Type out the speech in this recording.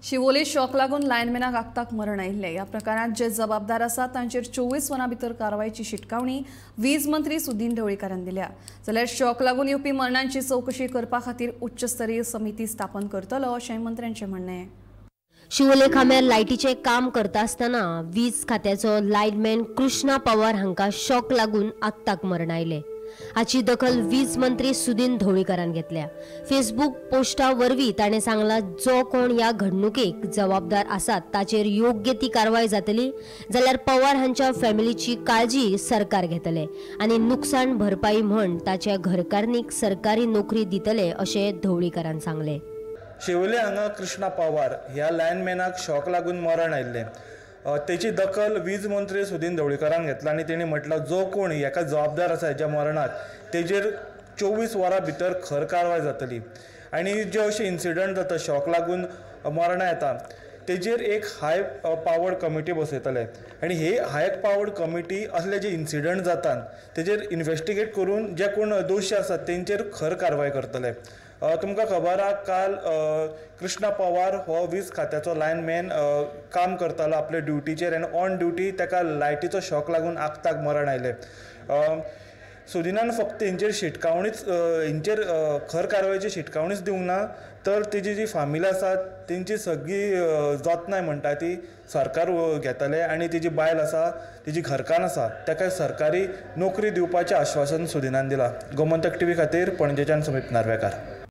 Siolim shock लागून लायनमॅनाक आक्ताक मरण आयिल्लें. ह्या प्रकारांत जे जबाबदार आसात तांचेर 24 वरां भितर कारवायची शिटकावणी वीज मंत्री सुदीन ढवळीकारान दिल्या. जाल्यार शॉक लागून येवपी मरणांची चवकशी करपा खातीर उच्चस्तरीय समिती स्थापन करतलो अशें मंत्र्यांचें म्हणणें. शिवोले खांब्यार लायटीचें काम करता आसतना वीज खात्याचो लायनमॅन कृष्णा पवार हांकां शॉक लागून आक्ताक मरण आयलें. हाची दखल वीज मंत्री सुदीन ढवळीकारान घेतल्या. फेसबूक पोस्टा वरवीं ताणें सांगला, जो कोण ह्या घडणुकेक जबाबदार आसात ताचेर योग्य ती कारवाय जातली, जाल्यार पवार हांच्या फॅमिलीची काळजी सरकार घेतले आनी नुकसान भरपाई म्हण ताच्या घरकारणीक सरकारी नोकरी दितले अशें ढवळीकारान सांगलें. शिवोले हांगा कृष्णा पवार ह्या लायनमॅनाक शॉक लागून मरण आयिल्लें. तेची दखल वीज मंत्री सुदीन ढवळीकारान घेतला आनी तेणी म्हटलां जो कोण हेका जबाबदार आसा हेच्या मरणाक तेजेर 24 वरां भितर खर कारवाय जातली. आनी जे अशे इन्सिडंट जाता शॉक लागून मरणां येता तेजेर एक हाय पावर्ड कमिटी बसयतले आनी ही हाय पावर्ड कमिटी असले जे इन्सिडंट जातात तेजेर इन्वेस्टिगेट करून जे कोण दोशी आसात तेंचेर खर कारवाय करतले. तुमकां खबर आहा काल कृष्णा पवार हो वीज खात्याचो लायनमॅन काम करतालो आपले ड्युटीचेर आनी ऑन ड्युटी ताका लायटीचो शॉक लागून आक्ताक मरण आयलें. सुदिनान फक्त हेंचेर शिटकावणीच हेंचेर खर कारवायची शिटकावणीच दिवंक ना, तर तेजी जी फामिली आसा तेंची सगळी जतनाय म्हणटा ती सरकार घेतले आनी तेजी बायल आसा तेजी घरकान्न आसा ताका सरकारी नोकरी दिवपाचें आश्वासन सुदिनान दिलां. गोमंतक टीव्ही खातीर पणजेच्यान समीप नार्वेकार.